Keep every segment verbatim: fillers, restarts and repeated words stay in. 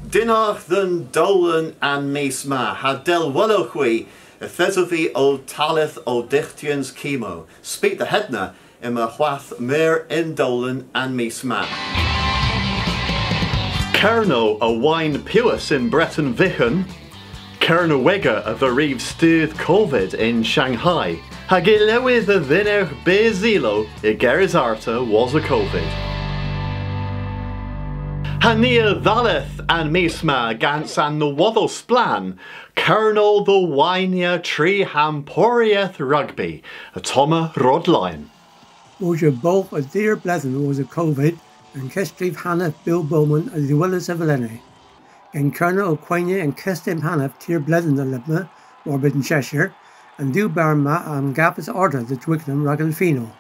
Dynnargh dhe'n dowlen an mis ma, ha dell welowgh hwi, yth esov vy ow talleth ow dyghtyans kimo. Spit dhe hedna, yma hwath meur y'n dowlen an mis ma. Kernow a wayn piwas yn Breten Vyghan. Kernewegor a dheriv studh Covid yn Shanghai, hag ylewydh a dhynnergh bys ilow igerys arta wosa Covid. Ha ni a dhalleth an mis ma gans an nowodhow splann, Kernow dhe waynya tri hampyorieth rugbi, ottomma Rod Lyon. Woja bogh a dir bledhen wosa Covid, an kesstriv hanaf Bill Beaumont a dhehwelis avelena. Gen Kernow ow kwaynya an kesstriv hanaf tir bledhen a lebma, warbydn Cheshire, an dhiw bern ma a omgavas arta dhe Twickenham rag an final.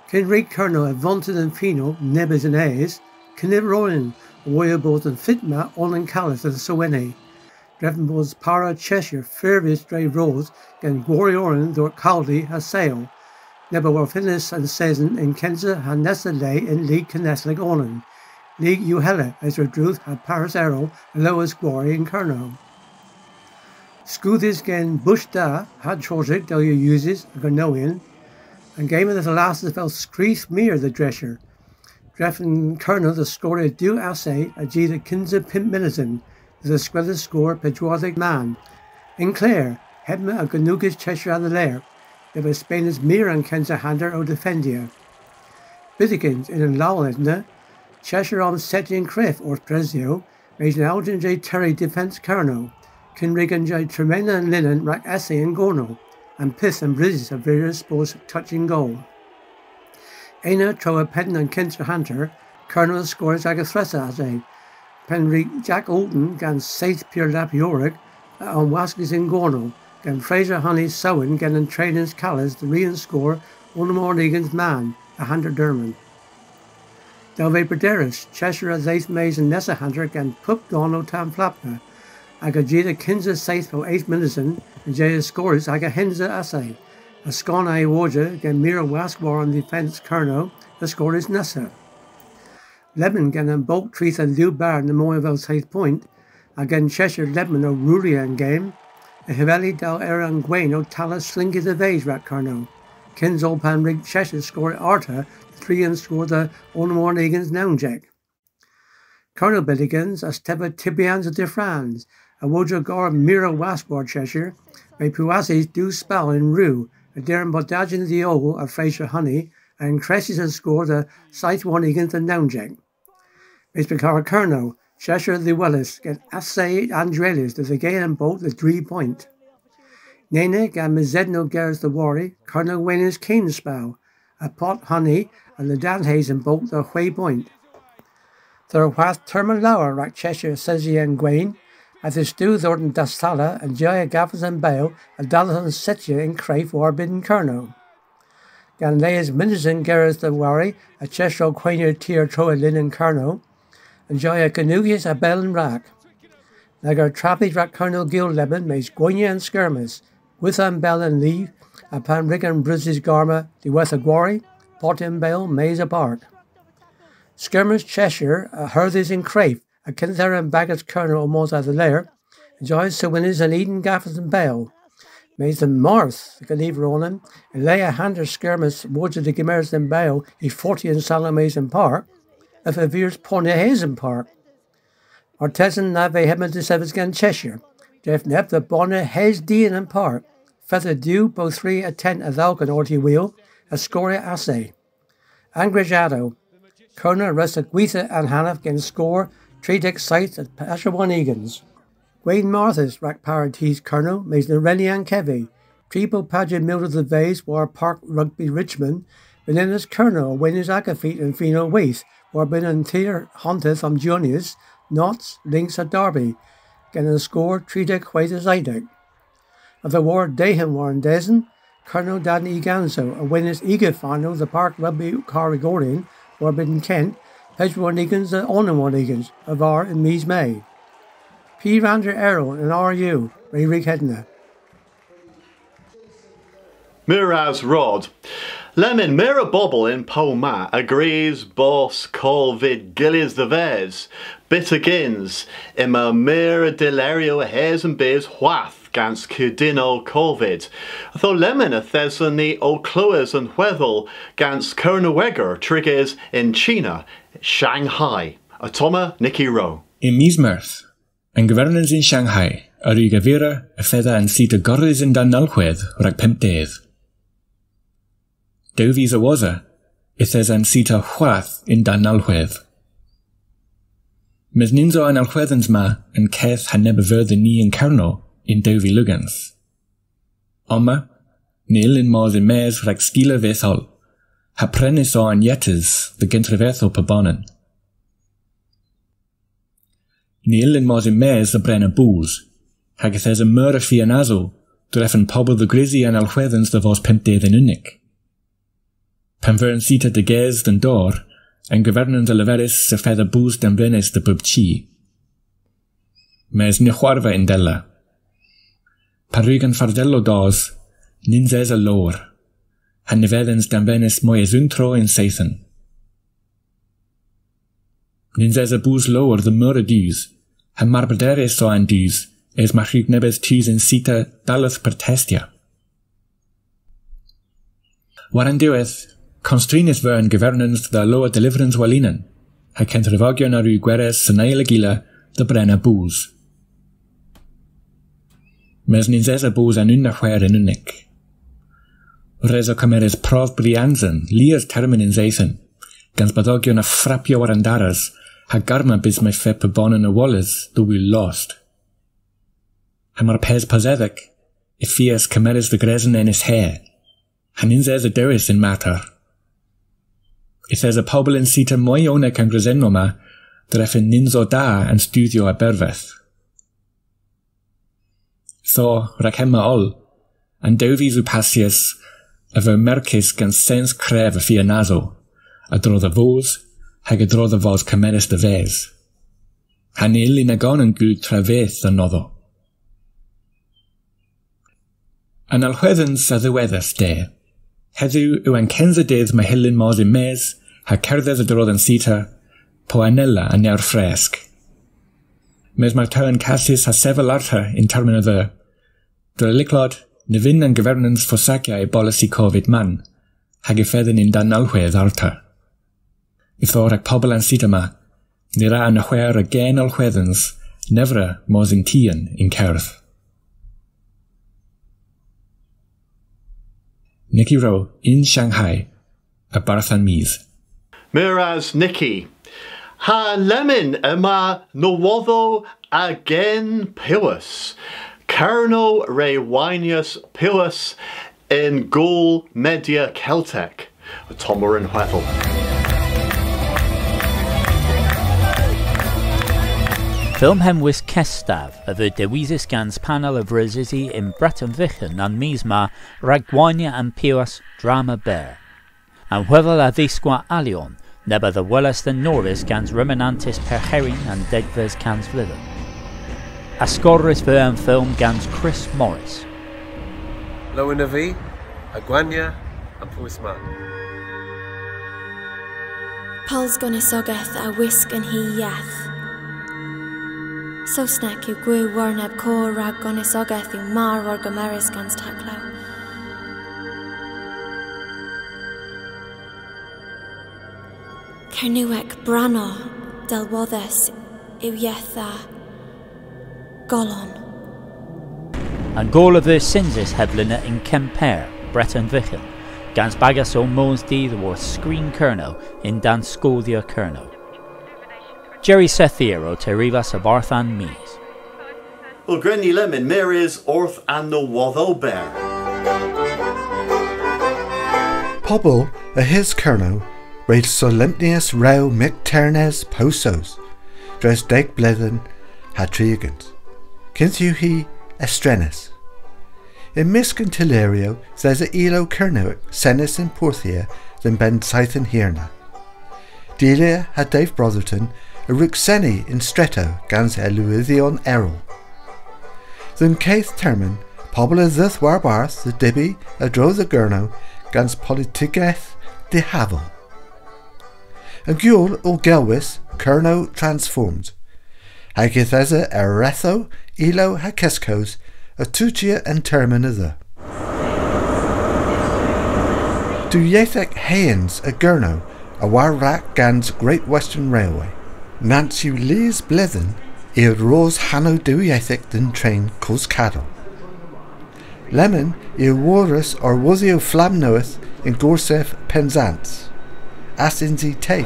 Kyn wrug Kernow avonsya dhe'n final nebes yn es, keniver onan a wodhya bos an fit ma onan kales dhe seweni. Drefen bos para Cheshire furvys dre vras gen gwari onan dhort kaldi ha sel. Neb a worfennas an seson yn kynsa ha nessa le yn Lig Kenedhlek onan. Lig Uhela, Eswerdreth ha parys erel a loas gwari yn Kernow. Skoodhys gen bush da ha Trosek, dell yw usys a Gernowyon. An gemer a dhallathas avel skrith meur dhe Dresshur. Drefen Kernow dhe skorya diw assay a-ji dhe kynsa pymp mynysen, dhe dhiskwedhes skor peswardhek mann. Yn kler, hebma a gonogis Cheshire a-dhelergh, neb a spenas meur a'n kynsa hanter ow defendya. Bythegyns, yn an lowen ena, Cheshire a omsettya yn krev orth presyow, mes an alden a jay terri defens Kernow, kyn wrug an jay tremena an linen rag assay yn gornel, an pyth embreusys a viras bos touch yn goal. Ena tro ha penn an kynsa hanter, Kernow a skoryas aga thressa assay, pan wrug Jack Alton gans seyth pur lapp yorrek a omwaskis yn gornel, gans Fraser Honni sewen gen an trenans kales dhe ri an skor onan warn ugens mann, a hanter dermyn. Dell veu brederus, Cheshire a dheuth mes y'n nessa hanter gen pub gonn ow tanflappya, hag a-ji dhe gynsa seyth po eth mynysen, an jay a skoryas aga hensa assay, ha skon a-wodhya gen meur a wask war an defens Kernow a skoryas nessa. Lebmyn gen an bolgh treth an dhiw bern a moy avel seyth poynt, ha gen Cheshire lebmyn ow rewlya an gemer, y heveli dell era an gwen ow talleth slynkys a-ves rag Kernow. Kyns oll pan wrug Cheshire skorya arta dhe dhri an skor dhe onan warn ugens nownsek. Kernow bythegyns a's teva tybyans a-dhiffrans, a wodhya gorra meur a wask war Cheshire, mes piwasis diw spal yn rew, a-der an bodajyon dhiogel a Fraser Honni, a ynkressis an skor dhe seyth warn ugens dhe nownsek. Mes pekar Kernow, Cheshire a dhehwelis, gen assay andrelys dhe dhegea an bolgh dhe dri poynt. Neyna, gans mesennow geres dhe wari, Kernow a wenyas kyn spal, ha Pott Honni a ledanhes an bolgh dhe hwegh poynt. Yth era hwath termyn lowr rag Cheshire sesya an gwen, hag yth yw studh orth an dasdalla, an jay a gavas an bel a dhalleth an setya yn krev warbydn Kernow. Gans lies mynysen geres dhe wari ha Cheshire ow kwaynya tir tro linen Kernow, an jay a gonogis ha bel yn-rag. Leger trabbys rag Kernow gul lebmyn mes gwaynya an skirmys, gwitha an bel yn liv, ha pan wrug an brusys garma diwettha gwari, pottya an bel mes a bark. Skirmys Cheshire a herdhis yn krev, ha kynth era an bagas Kernow ow mos a-dhelergh, an jay a sewenis an eden gavas an bel. Mes dhe'n marth, a genever onan, yn le ha hanter skirmys a-wodhya dhe gemeres an bel y fortya yn salow mes a'n park, ev a viras ponya hes an park. Martesen na veu hebma disevys gans Cheshire, drefen ev dhe bonya hes dien an park, fetha diw po thri atent a-dhalghen orth y wul, ha skorya assay. An greshadow. Kernow a resa gwitha an hanaf gen skor tredhek seyth ha peswar warn ugens. Gweles marthys rag para tus Kernow, mes ny wren ni ankevi. Tri po pajek mil dhe-ves war Park Rugby Richmond, benenes Kernow a wenyas aga fit y'n final with, warbynn an tir honteth omjunyes, Notts, Lynx ha Derby, gen an skor tredhek hwegh dhe seytek. A-dhiworth dehen war an desen, Kernow da'gan ugens a wenyas ugen final dhe Bark Rugby Karrigoryon, warbydn Kent, peswar warn ugens dhe onan warn ugens, a-varr yn mis Me. Py rann erel an R U re wrug hedna? Meur ras, Rod. Lemmyn, meur a bobel y'n pow ma a grys bos kov yn gyllys dhe-ves. Byttegyns, yma meur a dyleryow a-hys an bys hwath gans kudynnow covid. Ytho lemmyn yth eson ni ow klewes an hwedhel gans Kernewegor trigys yn China, Shanghai. Ottomma Nicky Rowe. Yn mis Meurth, an governans yn Shanghai a wrug ervira y fedha an sita gorrys yn-dann alhwedh rag pymp dydh. Dew vis a-wosa, yth esa an sita hwath yn-dann alhwedh. Mes nyns o an alhwedhans ma an keth ha neb a veu dhyn ni yn Kernow yn dew vil ugens. Omma, ny yllyn mos yn-mes rag skila vytholl, ha prenys o an yetys dhe gentreveth pubonan. Ny yllyn mos yn-mes dhe brena boos, hag yth esa meur a fianasow drefen pobel dhe grysi an alhwedhans dhe vos pymp dydh yn unnik. Pan veu an sita deges dhe'n dor, an governans a leveris y fedha boos danvenys dhe bub chi. Mes ny hwarva yndella. Pan wrug an fardellow dos, nyns esa lowr, ha ny vedhens danvenys moy es unn tro y'n seythen. Nyns esa boos lowr dhe meur a dus, ha mar brederus o an dus, es mar hwrug nebes tus y'n sita dalleth protestya. War an diwedh, konstrynys veu an governans dhe alowa delivrans war linen, ha kentrevogyon a wrug gweres an eyl a gila dhe brena boos. Mes nyns esa boos an unn hwer yn unnik. Res o kemeres prov briansen lies termyn y'n seythen, gans bodhogyon a frappya war an daras, ha garma bys may feu pubonan a-woles dhe wul lost. Ha mar pes posedhek, y fies kemerys dhe gresen Enys Her, ha nyns esa dewis y'n mater. Yth esa pobel y'n sita moy ownek a'n gresennow ma, drefen nyns o da an studhyow a-bervedh. Ytho, rag hemma oll, an dew vis yw passys a veu merkys gans sens krev a fianasow, a-dro dhe voos, hag a-dro dhe vos kemerys dhe-ves. Ha ny yllyn agan gul travyth anodho. An alhwedhans a dhiwedhas de. Hedhyw yw an kynsa dydh may hyllyn mos yn-mes ha kerdhes a-dro dhe'n sita, po anella an ayr fresk. Mes mar teu an kasys ha sevel arta yn termyn a dheu, dre lycklod, ny vynn an governans forsakya y bolisi covid mann, hag y fedhyn yn-dann alhwedh arta. Ytho rag pobel an sita ma, ny wra an hwer a gen alhwedhans nevra mos yn tien yn kerdh. Nicky Rowe yn Shanghai, a-barth An Mis. Meur ras, Nicky. Ha lemmyn yma nowodhow a gen piwas. Kernow re waynyas piwas yn Gool Media Keltek. Ottomma an hwedhel. Fylm henwys Kestav a veu dewisys gans panel a vreusysi yn Breten Vyghan an mis ma rag gwaynya an piwas drama berr. An hwedhel a dhiskwa alyon, neb a dhehwelis dhe'n norvys gans remenantys pergherin an degves kansvledhen. Askorrys veu an fylm gans Chris Morris. Lowen ov vy a gwaynya an piwas ma. Pals gonisogeth a wisk yn hy yeth. Sowsnek yw gwiw war neb kor rag gonisogeth yw mar worgemerys gans taklow. Kernewek brannow, dell wodhes, yw yeth a golon. An gool a veu synsys hevlena yn Kemper, Breten Vyghan, gans bagas ow mos di dhyworth Skrin Kernow yn-dann skoodhya Kernow. Jerry Sethir ow terivas a-barth An Mis. Wel, gwren ni lemmyn mires orth an nowodhow berr. Pobel a-hys Kernow re solempnyas rew mygternes Pow Sows dres deg bledhen ha tri ugens. Kyns yw hi estrenys. Yn mysk an tylleryow yth esa ilow Kernewek senys yn Porthia dhe'n bennseythen hir na. Delia ha Dave Brotherton a wrug seni yn stretow gans ilewydhyon erel. Dhe'n keth termyn, Pobel a dheuth warbarth dhe dybi a-dro dhe Gernow gans politigeth dihaval. An gool o gelwys Kernow Transformed, hag yth esa arethow, ilow ha keskows ow tochya an termyn a dheu. Diwyethek Hayens a Gernow a wra rag gans Great Western Railway. Nans yw lies bledhen i a ros hanow diwyethek dhe'n tren koskador. Lemmyn i a worras arwodhyow flamm nowydh yn Gorsedh Pennsans. Ass yns i teg.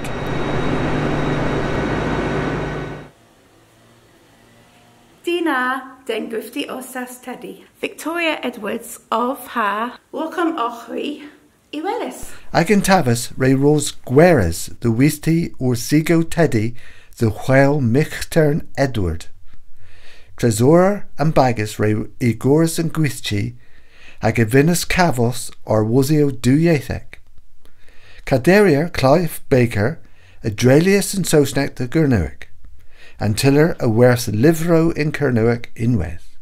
Dynnargh dhe'n gwithti ow sas tedi. Victoria Edwards ov ha Walcom owgh hwi. Iweles. Agan taves re ros gweres dhe withti orsigow tedi dhe Whel Myghtern Edward. Tresorer an bagas re igores an gwithti hag a vynnas kavos arwodhyow diwyethek. Kaderyer Clive Baker a dreylyas an Sowsnek dhe Gernewek, an tyller a werth lyvrow yn Kernewek ynwedh.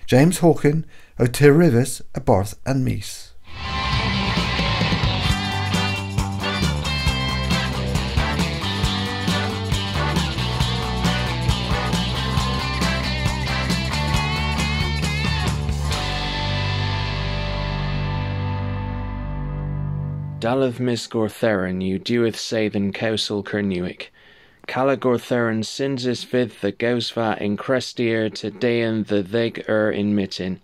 James Hawken ow terivas a-barth An Mis. Dalleth mis Gortheren yw diwedh seythen Kewsel Kernewek. Kala Gortheren synsys vydh dhe gewsva yn Krestir tedhen dhe dheg eur yn myttin.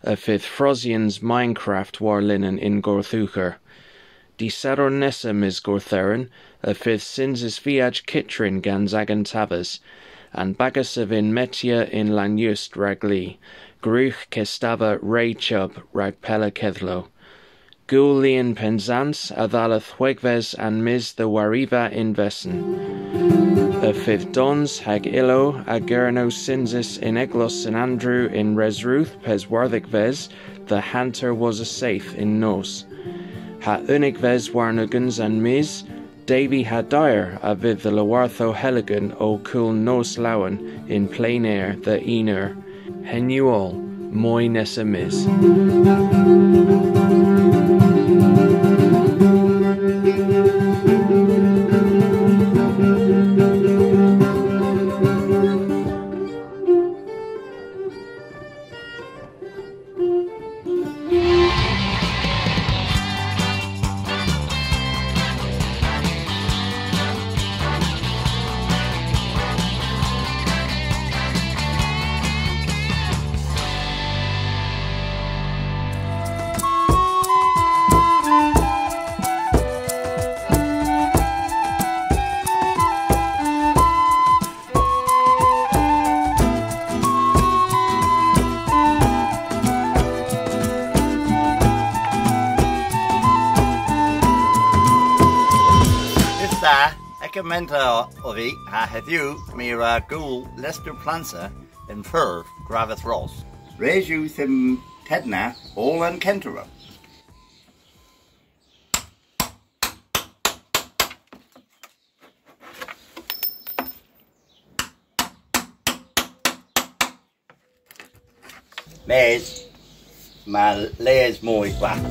Y fydh frosyans Minecraft warlinen yn Gorthugher. Dy' Sadorn nessa mis Gortheren y fydh synsys viaj kyttrin gans agan taves. An bagas a vynn metya yn Lannust rag li. Gwrewgh kestava re chubb rag pella kedhlow. Gool Lien Pennsans a dhalleth hweghves an mis dhe wariva yn vesen. Y fydh dons hag ilow a Gernow synsys yn eglos Sen Andrew yn Resrudh peswardhegves dhe hanter wosa seyth yn nos. Ha unnegves warn ugens an mis, Davey ha Dyer a vydh dhe Lowarthow Heligan ow kul nos lowen yn plein ayr dhe unn eur. Henn yw oll, moy nessa mis. Dydh da, Eka Menta ov vy, ha hedhyw my a wra gul Lester Plansa yn furv Graveth Ros. Res yw dhymm tedna oll an kentrow. Mes, yma lies moy hwath.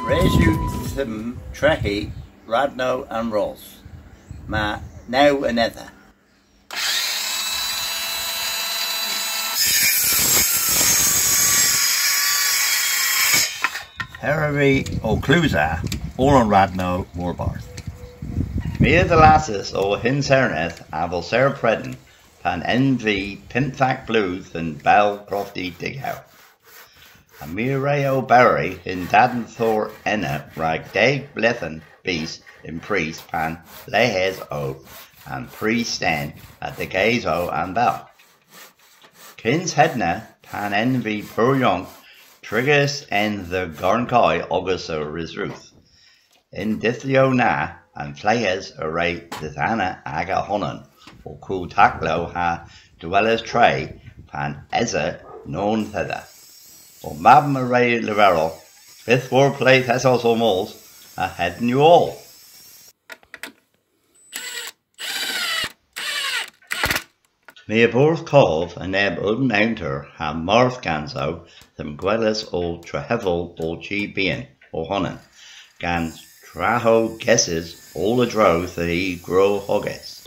Res yw dhymm treghi radnow an ros. Yma naw anedha. Herwydh ow klusa oll an radnow warbarth. My a dhallathas ow hynserneth avel Sarah Prennan pan en vy pymthek bloodh yn bal krofti degew. Ha my re oberi yn-dann dhor ena rag deg bledhen bys yn prys pan lehes o an prys sten ha deges o an bal. Kyns hedna, pan en vy pur yonk, trigys en dhe Garnkoy ogas dhe Resrudh. Y'n dydhyow na, an fleghes a wre didhana aga honan, ow kul taklow ha dehweles tre pan esa nown dhedha. Ow mamm a wre leverel, pyth war ple'th esos ow mos, ha henn yw oll. My a borth kov a neb unn ewnter ha marth ganso dhymm gweles ow trehevel ow chi byghan ow honan, gans traow gesys oll a-dro dh'y grow hogys.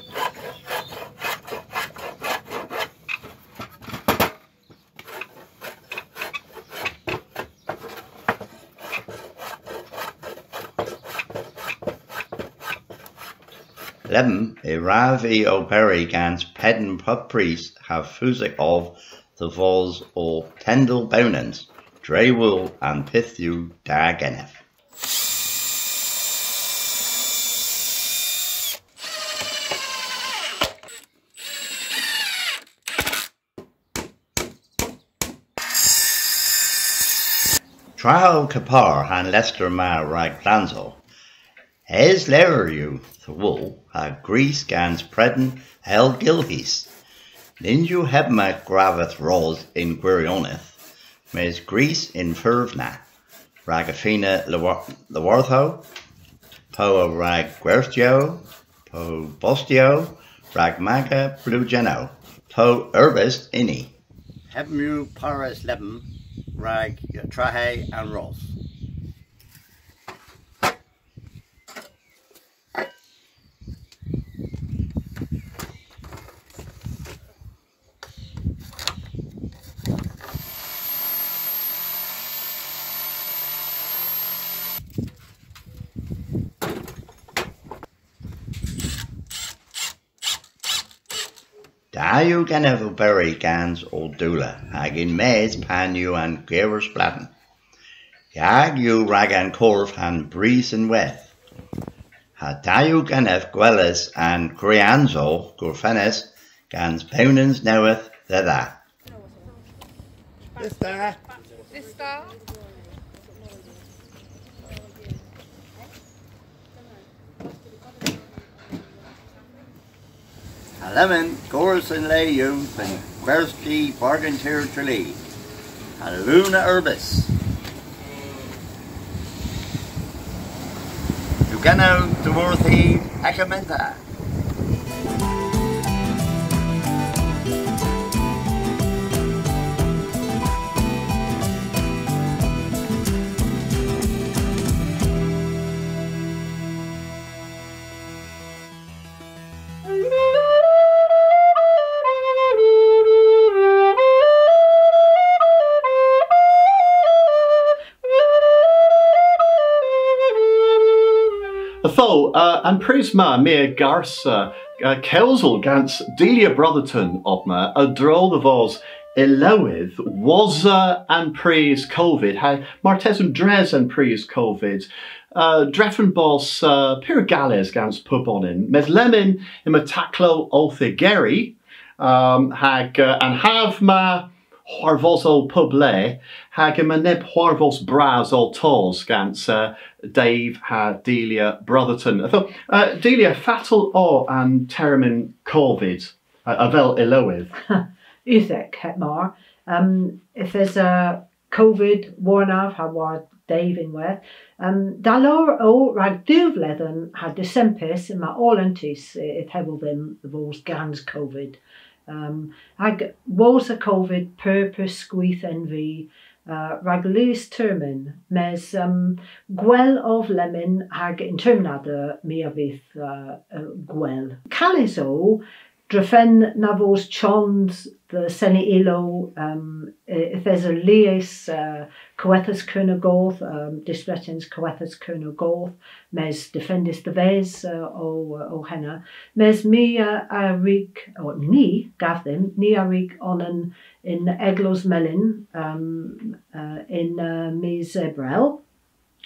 Lemmyn y hwrav vy oberi gans pedn pub prys ha fusik ov dhe vos ow tendil bewnans, dre wul an pyth yw da genev. Traow kepar ha'n lester ma rag plansow, es lowr yw dhe wul ha gwrys gans predn helgylghys. Nyns yw hebma graveth ros yn gwiryonedh, mes gwrys y'n furv na, rag afina lowar-, lowarthow, po rag gwerthjiow, po bostiow, rag maga bleujennow, po erbys ynni. Hemm yw parys lemmyn rag trahe an ros. Da yw genev oberi gans ow diwla, hag yn-mes pan yw an gewer splann. Yag yw rag an korf ha'n brys ynwedh. Ha da yw genev gweles an gwriansow gorfennys gans bewnans nowydh dhedha. Dydh da. Dydh da. Ha lemmyn, gorrys an le yw dhe'n gwerthji bargen tir treli. Ha leun a erbys. Yw genev dhyworth hi hegementa. Ytho, uh, an prys ma my a garsa, uh, kewsel gans Delia Brotherton omma a-dro dhe vos ilewydh wosa an prys Covid, ha martesen dres an prys Covid, uh, drefen bos, uh, pur gales gans pubonan, mes lemmyn yma taklow owth igeri, um, hag, uh, an hav ma hwarvosow pub le, hag yma neb hwarvos bras ow tos gans, uh, Dave ha Delia Brotherton. Ytho, uh, Delia, fatel o an termyn Covid, uh, avel ilewydh? Uthek, heb mar. Um, yth esa Covid warnav ha war Dave ynwedh. Um, da lowr o rag diw vledhen ha desempis yma oll an dus, eh, yth hevel dhymm dhe vos gans Covid. Um, hag wosa Covid pur, pur skwith en vy, uh, rag lies termyn, mes, um, gwell ov lemmyn hag yn termyn a dheu my a vydh, uh, uh, gwell. Kales o drefen na vos chons dhe seni ilow, um, y-, yth esa lies, uh, Kowethas Kernow Goth, um, distretyans Kowethas Kernow Goth, mes difennys dhe-ves, uh, o, o henna. Mes my, uh, a wrug, o ni, gav dhymm, ni a wrug onan yn Eglos Melyn, um, uh, yn, uh, mis Ebrel.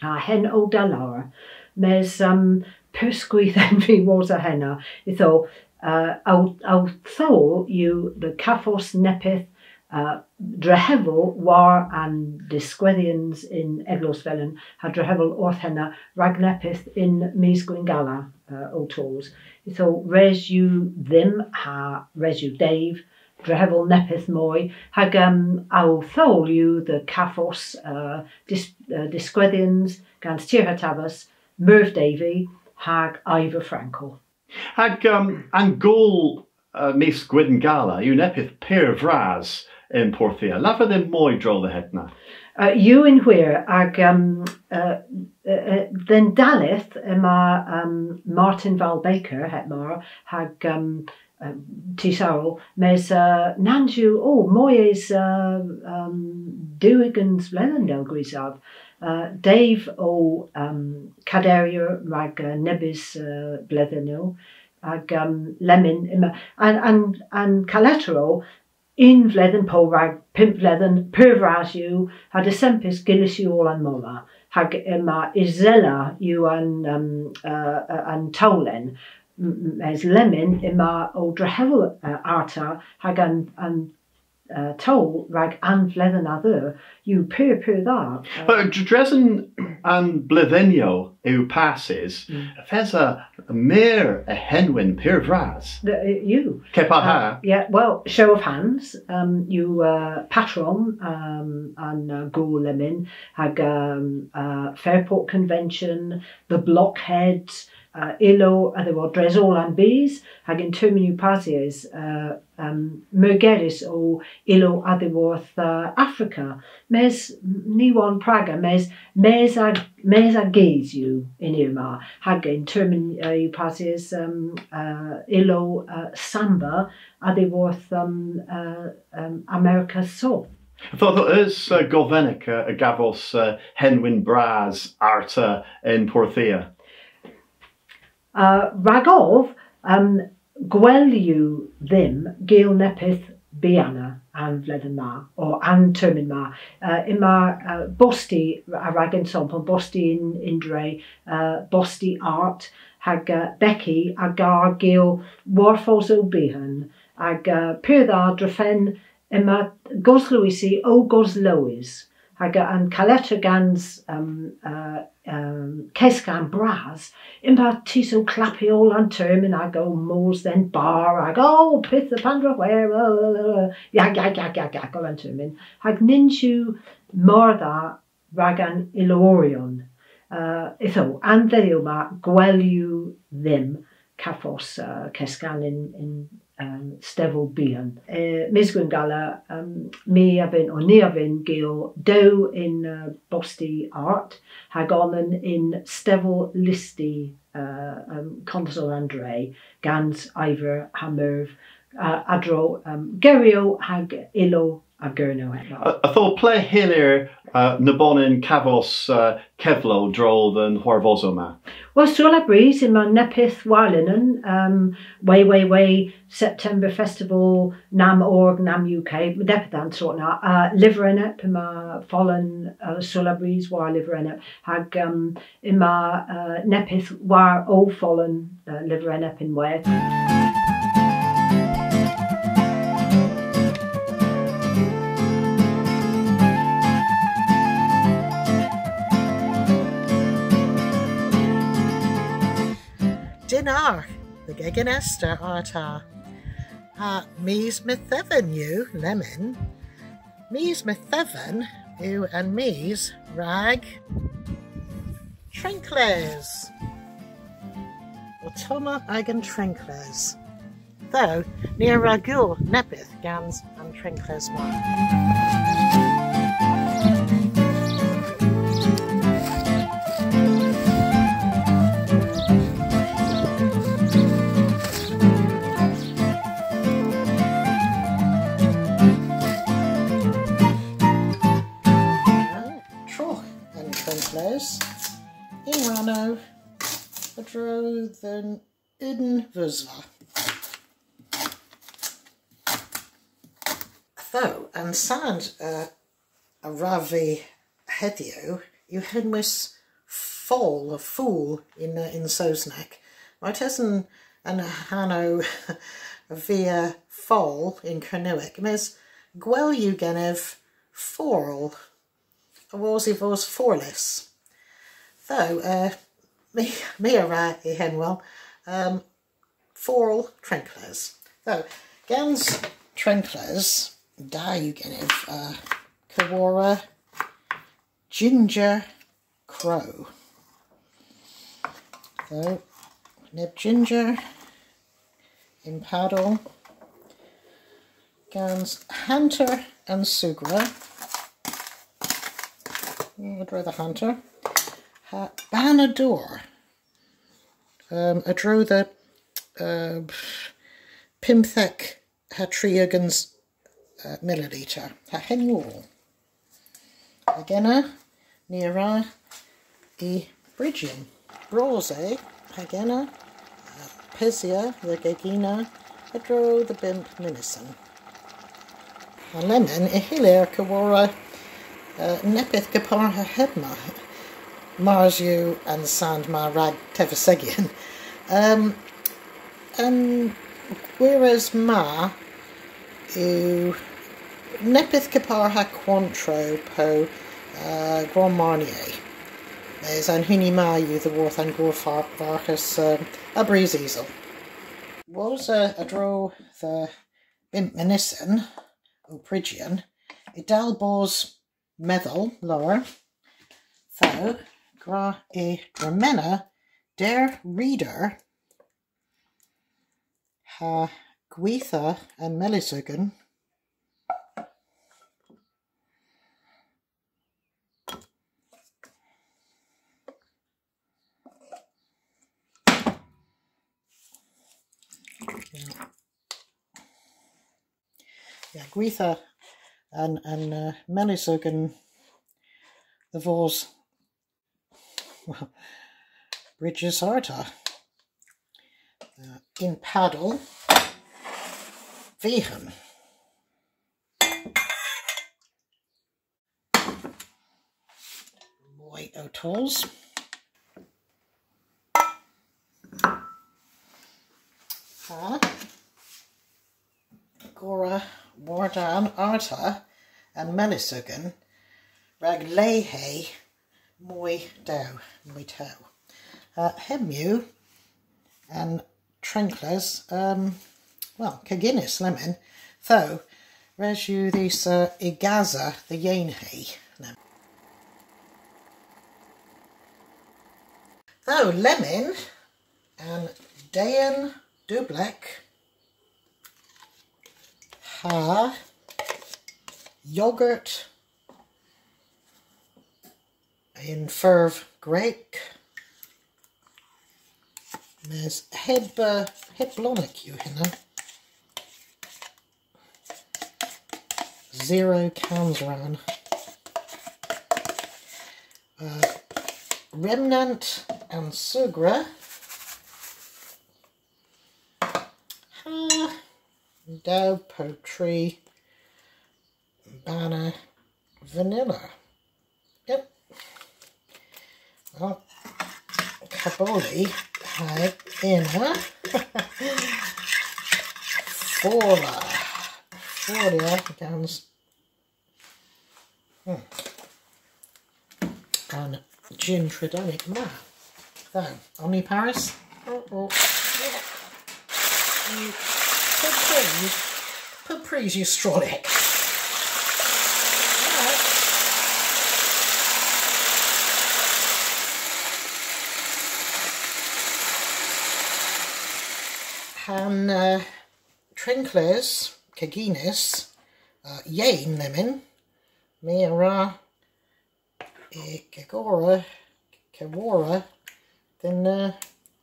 Ha henn o da lowr. Mes, um, pur skwith en vy wosa henna. Ytho, uh, ow, ow thowl yw dhe gavos neppyth, uh, drehevel war an diskwedhyans yn Eglos Melyn, ha drehevel orth henna rag neppyth yn mis Gwynngala, uh, ow tos. Ytho res yw dhymm ha res yw Dave, drehevel neppyth moy, hag, um, ow thowl yw dhe gavos, uh, dis-, uh, diskwedhyans gans Tir ha Tavas, Merv Davey, hag Ivor Frankel. Hag, um, an gool, uh, mis Gwydngala yw neppyth pur vras yn Porthia. Lavar dhymm moy a-dro dhe hedna. Uh, yw yn hwir, hag, um, uh, uh, uh, dhe'n dalleth yma, um, Martin Val Baker, heb mar, hag, um, uh, tus arall, mes, uh, nans yw, o, moy es, uh, um, dew ugens bledhen dell grysav. Uh, Dave o, um, kaderyer rag, uh, nebes, uh, bledhynnyow, hag, um, lemmyn yma, an, an, an kaletter o unn vledhen po rag pymp bledhen, pur vras yw, ha desempis gyllys yw oll an molla, hag yma isella yw an, um, uh, uh, an towlen, m-, m-, mes lemmyn yma ow drehevel, uh, arta, hag an, an, uh, towl rag an vledhen a dheu yw pur, pur dha. Uh, Wel, dr-, dres an, an bledhynnyow yw passys, yth esa meur a henwyn pur vras. Yw. Kepar ha? Uh, yeah, well, Show of Hands, um, yw, uh, patron, um, an, uh, gool lemmyn, hag, um, uh, Fairport Convention, The Blockheads, uh, ilow a-dhyworth dres oll an bys, hag yn termyn yw passys, uh, um, meurgerys o ilow a-dhyworth, uh, Afrika. Mes, ny wonn praga, mes, mes a, mes a-ges yw y'n eur ma, hag yn termyn, uh, yw passys, um, uh, ilow, uh, samba a-dhyworth, um, uh, um, Amerika Soth. Ytho, ytho eus, uh, govenek, uh, a gavos, uh, henwyn bras arta yn Porthia? Uh, ragov, um, gwell yw dhymm gul neppyth byghanna an vledhen ma, po an termyn ma. Uh, yma, uh, bosti a-rag ensampel, bosti yn, yn dre, uh, bosti art, hag, uh, Becky a gar gul hwarvosow byghan, hag, uh, pur dha drefen yma goslowesi ow goslowes, hag an kaletter gans, um, uh, um, keskan bras, yma tus ow klappya oll an termyn hag ow mos dhe'n barr hag, o, pyth a pandra hwer, yag, yag, yag, yag, yag, oll an termyn. Hag nyns yw mar dha rag an ilewydhyon. Uh, ytho, an dhydhyow ma, gwell yw dhymm kavos, uh, keskan yn, yn, um, stevel byghan. Uh, mis Gwynngala, um, my a vynn, po ni a vynn gul dew yn, uh, bosti art, hag onan yn stevel lysti, uh, um, Kontses an Dre, gans Ivor ha Merv, uh, a-dro, um, geryow hag ilow a Gernow ena. A, ytho ple hyllir, uh, nebonan kavos, uh, kevlow a-dro dhe'n hwarvosow ma? Wel, seulabrys yma neppyth war linen, um, Way Way Way, September Festival, nam org, nam U K, neppyth a'n sort na, uh, Lyver Enep yma folen, uh, seulabrys war Lyver Enep, hag, um, yma, uh, neppyth war ow folen, uh, Lyver Enep ynwedh. Dynnargh, dhe gegin Esther arta. Ha mis Metheven yw lemmyn. Mis Metheven yw an mis rag trenkles. Ottomma agan trenkles. Ytho, ni a wra gul neppyth gans an trenkles ma. Trogh an trenkles yn rannow a-dro dhe'n unn vosva. Ytho, an salad, uh, a wrav vy hedhyw yw henwys foal, foal yn, uh, yn Sowsnek. Martesen an hanow a via foal yn Kernewek. Mes gwell yw genev forl. Awos y vos forlys. Ytho, uh, my, my a wra y henwel, um, forl trenkles. Ytho, gans trenkles, da yw genev, uh, keworra ginger crow. So, neb ginger yn padel, gans hanter an sugra, a-dro dhe hanter, ha banna dor, um, a-dro dhe, uh, pymthek ha tri ugens, uh, mililiter. Ha henn yw oll. Hag ena, ni a wra y bryjyon. Bros e, hag ena, uh, pesya dhe gegina a-dro dhe bymp mynysen. Ha lemmyn, y hyllir keworra, uh, neppyth kepar ha hemma, mars yw an sand ma rag tevesigyon. Um, An gwires ma yw neppyth kepar ha Cointreau po, uh, Grand Marnier. Mes an huni ma yw dhyworth an gorvarghas, uh, a bris isel. Wosa a-dro dhe bymp mynysen ow pryjyon, y tal bos medhel lowr. Ytho, gwra y dremena der rider ha gwitha an melys ugen. Ya, gwitha an, an, uh, melys ugen dhe vos, well, bryjys arta. Uh, yn padel vyghan. Moy ow tos. Ha gorra war-dann arta an melys ugen rag lehe moy dew, moy tew. Uh, hemm yw an trenkles, um, wel, keginys lemmyn. Ytho, res yw dhis, uh, y gasa dhe yeynhe. Ytho, lemmyn, an dehen dewblek ha yogurt yn furv gwrek. Mes heb, uh, heb blonek yw henna. Zero kansrann. Uh, remnant an sugra. Ha dew po tri banna vanilla. Yep. Well, kabuli ha ena. Forla. Forla gans, hmm, an jynn tredanek ma. So, on ni parys? Oh, oh. Yeah. Yw pub prys, pub prys yw strolek. Right. Ha'n, uh, trenkles, keginys, uh, yeyn lemmyn, my a wra y kegorra, keworra, dhe'n, uh,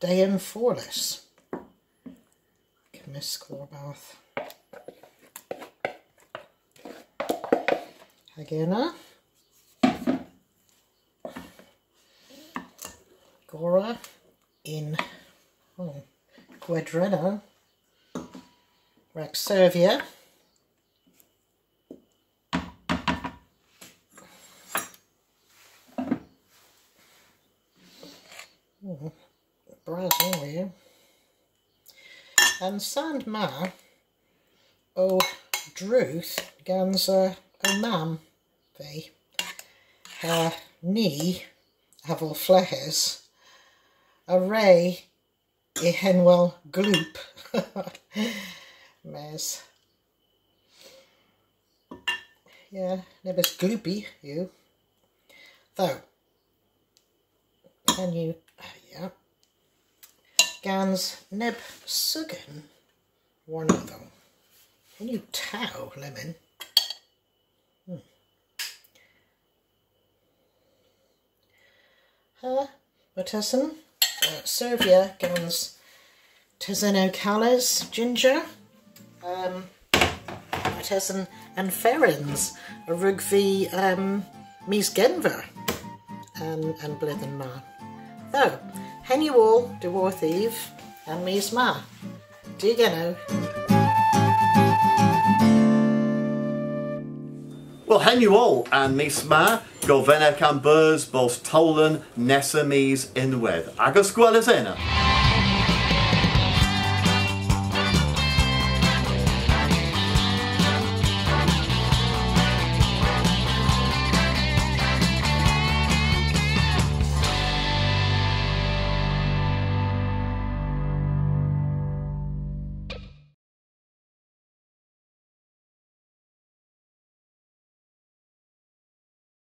dehen forlys. Kemysk warbarth. Hag ena. Gorra yn, oh, gwedrennow. Rag servya. Oh, bras oll yw. An sand ma o drudh gans, uh, ow mamm vy. Ha ni, avel fleghes, a wre y henwel gloop. Mes Yeah, nebes gloopy yw. Tho. Can you, yeah. Gans neb sugen warnodho. Can you taw lemmyn? Hmm. Ha, martesen, uh, servya gans tesennow kales ginger. Um, martesen an ferens a wrug vy, um, mis Genver an, an bledhen ma. Tho, henn yw oll dhiworthiv an mis ma. Duw genowgh. Wel, henn yw oll an mis ma, govenek a'm beus bos towlen nessa mis ynwedh. Agas gweles ena.